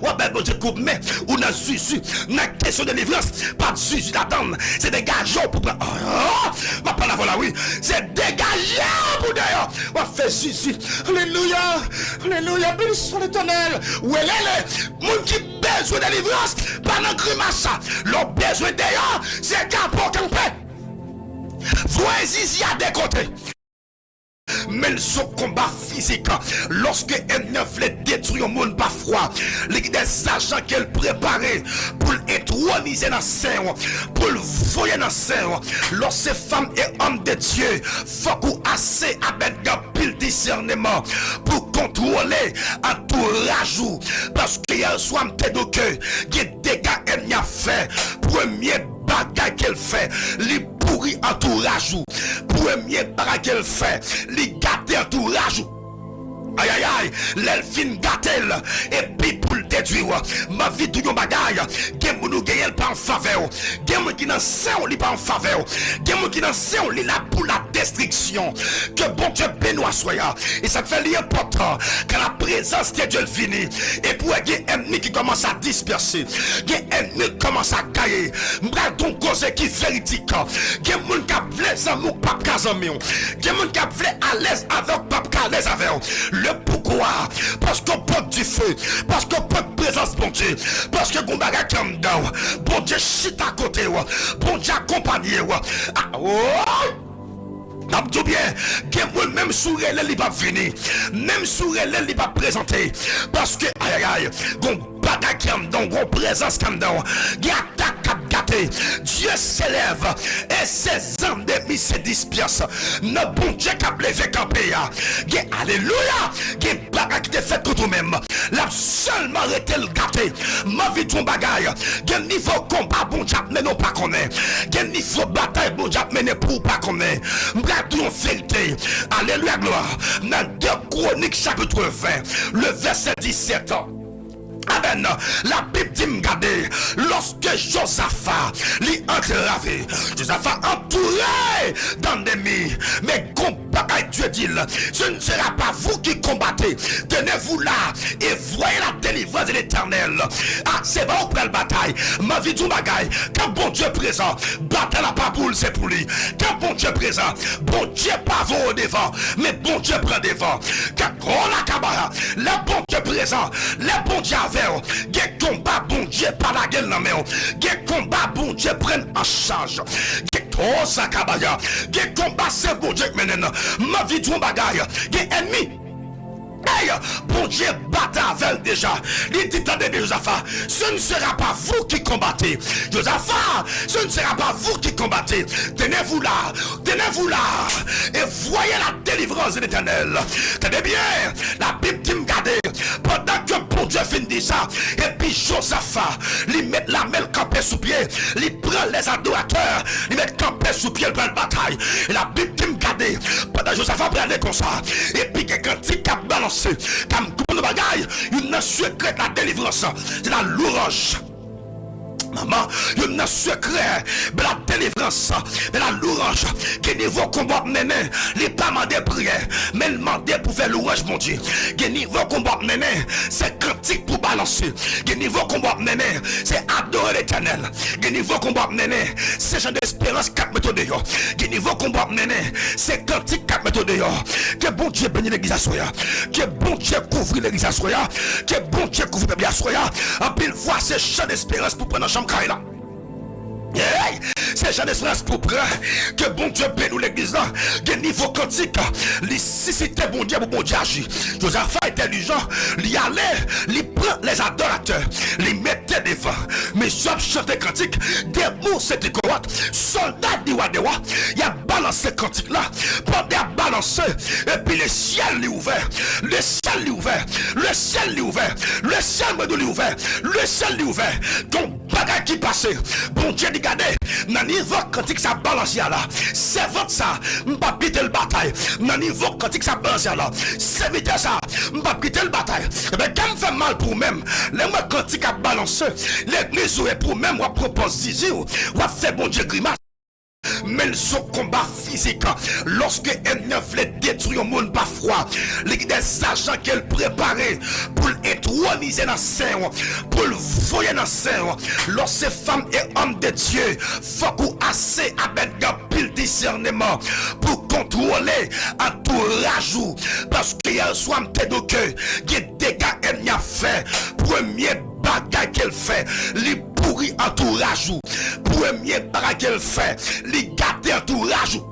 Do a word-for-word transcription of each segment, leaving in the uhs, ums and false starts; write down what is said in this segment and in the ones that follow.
W ap bay Bondye kout men. Ou nan zuzu. Nan kesyon delivrans, pa t zuzu ladan l. Se degaje w pou pran. Ah! M ap pale avè w la, wi. Se degaje w pou deyò. W ap fè zuzu. Alelouya. Alelouya. Beni swa Letènèl. Welele. Moun ki bezwen delivrans, pa nan grimas. Lè w bezwen deyò, se kapo kanpe. Voye zizi a de kote. Men l se yon konba fizik. Lòske ènmi an vle detwi yon moun pa fwa, li gen dèzajan ke l prepare pou l entwonize nan sen w, pou l voye nan sen w. Lòske fanm e òm de Dye, fòk ou ase avèk anpil disèneman pou kontwole antouraj ou. Paske yè swa m te di w ke gen dega ènmi ap fè. Premye bagay ke l fè, li pouri antouraj ou. Premye bagay ke l fè, li gate antouraj ou. Ayayay, lè l fin gate l, epi pou l detwi w, m anvi di w yon bagay, gen moun ou genyen l pa an favè w, gen moun ki nan sen w li pa an favè w, gen moun ki nan sen w li la pou la destriksyon. Ke Bondye beni w aswè a. E sa k fè li enpòtan, kan la prezans de Dye vini, epi w wè gen ènmi ki kòmanse a dispèse, gen ènmi ki kòmanse a gaye. M pral di w yon koze ki veridik. Gen moun k ap vle zanmi w k p ap ka zanmi w. Gen moun k ap vle alèz avè w k p ap ka alèz avè w. Le poukwa? Paske w pot dife, paske w pot prezans Bondye, paske gon bagay ki anndan w. Bondye chita kote w, Bondye akonpanye w. Ah, woy! N ap di w byen, gen moun menm si w rele l, li p ap vini. Menm si w rele l, li p ap prezante. Paske, ayayay, gon bagay ki anndan w, gon prezans ki anndan w. Gen atak k ap gate. Dye se lèv, e se zannmi se dispèse. Nan Bondye k ap leve kanpe a. Gen, alelouya, gen bagay ki te fèt kont ou menm. L ap sèlman rete l gate. M anvi di w yon bagay. Gen nivo konba Bondye ap mennen w pa konnen. Gen nivo batay Bondye ap mennen pou w pa konnen. M pral di w yon verite. Alelouya, glwa. Nan de Kwonik chapit ven, le vèsè disèt. Amèn. Labib di m gade, lòske Jozafa, li antrave, Jozafa antoure d'ennemis. Men gon bagay Dye di l, ce ne sera pas vous qui combattez. Tenez-vous là et voyez la délivrance de l'Éternel. Ah, se pa ou k pral batay. M anvi di w yon bagay. Kan Bondye prezan, batay la pa pou l, se pou li. Kan Bondye prezan, Bondye pa voye w devan, men Bondye pran devan. Kan, oh, la kabaya, lè Bondye prezan, lè Bondye avè w, gen konba Bondye pa lage l nan men w. Gen konba Bondye pran an chaj. Gen, oh, sa kabaya, gen konba se Bondye k mennen l. M anvi di w yon bagay. Gen ènmi. Ey, Bondye batay avè l deja. Li di, tande byen, Jozafa, ce ne sera pas vous qui combattez. Jozafa, ce ne sera pas vous qui combattez. Tenez-vous là, tenez-vous là, et voyez la délivrance de l'Éternel. Tande byen, Labib di m gade, pandan ke Bondye fin di sa, epi Jozafa, li met lamen l kanpe sou pye, li pran lèzadoratè, li met kanpe sou pye l pral batay. E Labib di m gade, pandan Jozafa prale konsa, epi gen kantik k ap balanse, k ap koupe nan bagay, youn nan sekrè la delivrans, se la louranj. Manman, youn nan sekrè de la delivrans, de la louranj, ki nivo konba w ap mennen, li pa mande priyè, men l mande pou fè louranj Bondye. Gen nivo konba w ap mennen, se kantik pou balanse. Gen nivo konba w ap mennen, se adore Letènèl. Gen nivo konba w ap mennen, se jan de esperans k ap mete w deyò. Gen nivo konba w ap mennen, se kantik k ap mete w deyò. Ke Bondye beni legliz aswè a. Ke Bondye kouvri legliz aswè a. Ke Bondye kouvri pèp li aswè a. Anpil fwa, se jan de esperans pou pran nan chanm kay la. Hey! Se jan de esperans pou pran. Ke Bondye beni w legliz la. Gen nivo kantik, li sisite Bondye pou Bondye aji. Jozafa entèlijan, li ale, li pran lèzadoratè, li mete devan. Mesye ap chante kantik, debout, se Tekowat, sòlda di wa de wa, y ap balanse kantik la, pandan y ap balanse, epi lesyèl li ouvè, lesyèl li ouvè, lesyèl li ouvè, lesyèl mwen di w li ouvè, lesyèl li ouvè. Gon bagay ki pase. Bondye di, gade, nan nivo kantik sa balanse a la, sèvant sa, m p ap kite l batay. Nan nivo kantik sa balanse a la, sèvitè sa, m p ap kite l batay. Ebyen, kè m fè mal pou ou menm. Lè m wè kantik ap balanse, legliz ou e pou ou menm, w ap pran pòz zizi w, w ap fè Bondye grimas. Men se yon konba fizik. Lòske ènmi an vle detwi yon moun pafwa, li gen dè zajan ke l prepare pou l entwonize nan sen w, pou l voye nan sen w. Lè w se fanm e òm de Dye, fòk ou ase avèk anpil disèneman pou kontwole antouraj ou. Paske yè swa m te di w ke gen dega ènmi an fè. Premye bagay ke l fè, li pouri antouraj ou. Premye bagay ke l fè, li gate antouraj ou.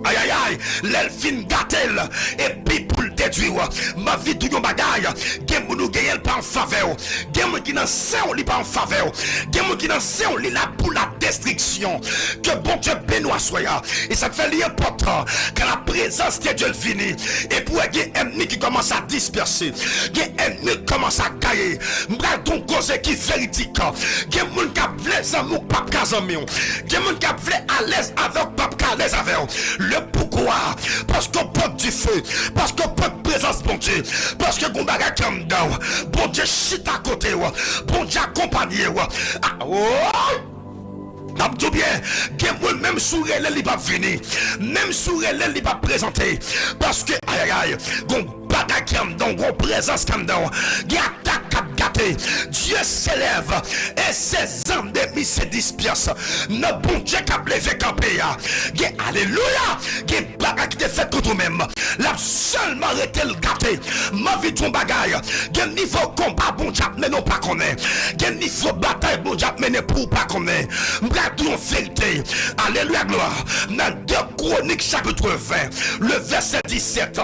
Ayayay, lè l fin gate l, epi pou l detwi w. M anvi di w yon bagay, gen moun ou genyen l pa an favè w. Gen moun ki nan sen w li pa an favè w. Gen moun ki nan sen w li la pou la destriksyon. Ke Bondye beni w aswè a. E sa k fè li enpòtan, quand la présence de Dieu vini, epi w wè gen ènmi ki kòmanse a dispèse. Gen ènmi ki kòmanse a gaye. M pral di w yon koze ki veridik. Gen moun k ap vle zanmi w k p ap ka zanmi w. Gen moun k ap vle alèz avè w k p ap ka alèz avè w. Le poukwa? Paske w pran dife. Paske w pran prezans Bondye. Paske gon bagay ki anndan w. Bondye chita kote w. Bondye akonpanye w. Ah, oh! M ap di w byen, gen moun menm si w rele l li p ap vini. Menm si w rele l li p ap prezante. Paske, ayayay, gon bagay ki anndan w, gon prezans ki anndan w. Gen atak k ap gate. Dieu s'élève et ses ennemis se dispersent. Nan Bondye k ap leve kanpe a, gen, alelouya, gen bagay ki te fèt kont ou menm. L ap sèlman rete l gate. M anvi di w yon bagay. Gen nivo konba Bondye ap mennen w pa konnen. Gen nivo batay Bondye ap mennen pou w pa konnen. M pral di w yon verite. Alelouya, glwa. Nan de Kwonik chapit ven, le vèsè disèt.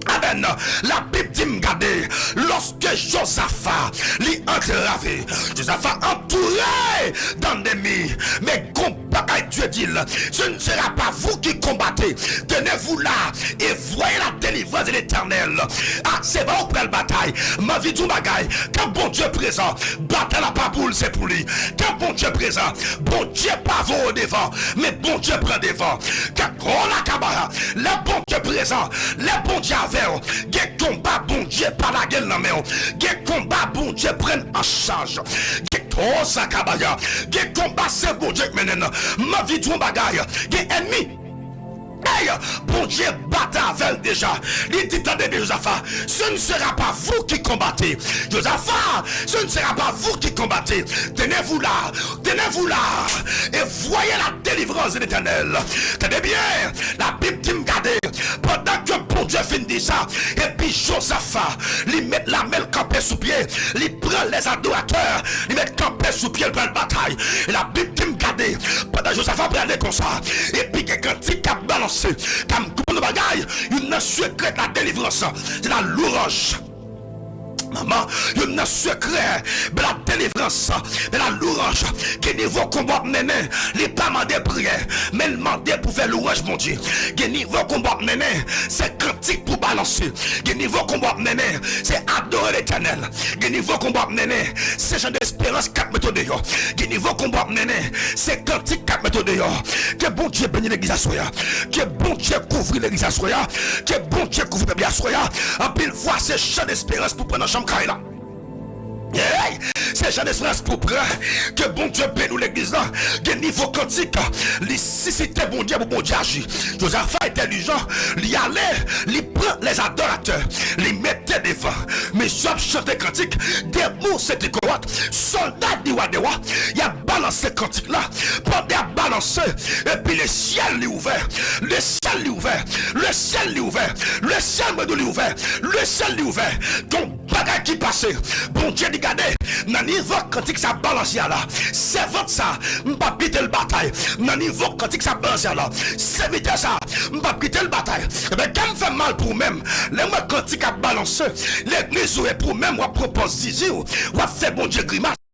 Amèn. Labib di m gade, lòske Jozafa, li antrave, Jozafa antoure d'ennemis. Men gon bagay Dye di l, ce ne sera pas vous qui combattez, tenez-vous là et voyez la délivrance de l'Éternel. Ah, se pa ou pral batay. M anvi di w bagay, kan Bondye prezan, batay la pa pou l, se pou li. Kan Bondye prezan, Bondye pa voye w devan, men Bondye pran devan. Ke kola kabaya, lè Bondye prezan, lè Bondye avè w, gen konba Bondye pa lage l nan men w. Gen konba Bondye pran an chaj. Gen kosa kabaya, gen konba se Bondye k mennen nan. M anvi di w yon bagay, gen ènmi. Hey, Bondye bat avè l deja. Li di, tande byen, Jozafa, ce ne sera pas vous qui combattez. Jozafa, ce ne sera pas vous qui combattez. Tenez-vous là, tenez-vous là, et voyez la délivrance de l'Éternel. Tande byen, Labib di m gade, pandan ke Bondye fin di sa, epi Jozafa, li met lame l kanpe sou pye, li pran lèzadoratè, li met kanpe sou pye l pral batay. E Labib di m gade, pandan Jozafa prale konsa, epi gen kantik k ap balanse, k ap konprann bagay, youn nan sekrè de la délivrance, se la louanj. Manman, youn nan sekrè de la délivrance, de la louanj, gen nivo konba w ap mennen, li pa mande priyè, men l mande pou fè louanj Bondye. Gen nivo konba w ap mennen, se kantik pou balanse. Gen nivo konba w ap mennen, se adore Letènèl. Gen nivo konba w ap mennen, se jan de esperans k ap mete w deyò. Gen nivo konba w ap mennen, se kantik k ap mete w deyò. Ke Bondye beni legliz aswè a. Ke Bondye kouvri legliz aswè a. Ke Bondye kouvri pèp li aswè a. Anpil fwa, se jan de esperans pou pran nan chanm kay la. Hey! Se jan de esperans pou pran. Ke Bondye beni w legliz la. Gen nivo kantik, li sisite Bondye pou Bondye aji. Jozafa entèlijan, li ale, li pran lèzadoratè, li mete devan. Mesye ap chante kantik, debout se ti kowat, sòlda di wa de wa, y ap balanse kantik la. Pandan y ap balanse, epi lesyèl li ouvè, lesyèl li ouvè, lesyèl li ouvè, lesyèl mwen di w li ouvè, lesyèl li ouvè. Gon bagay ki pase. Bondye di gade, nan nivo kantik sa balanse a la, sèvant sa, m p ap kite l batay. Nan nivo kantik sa balanse a la, sèvitè sa, m p ap kite l batay. Ebyen, kè m fè mal pou ou menm. Lè m wè kantik ap balanse, legliz ou e pou ou menm, w ap pran pòz zizi w, w ap fè Bondye grimas.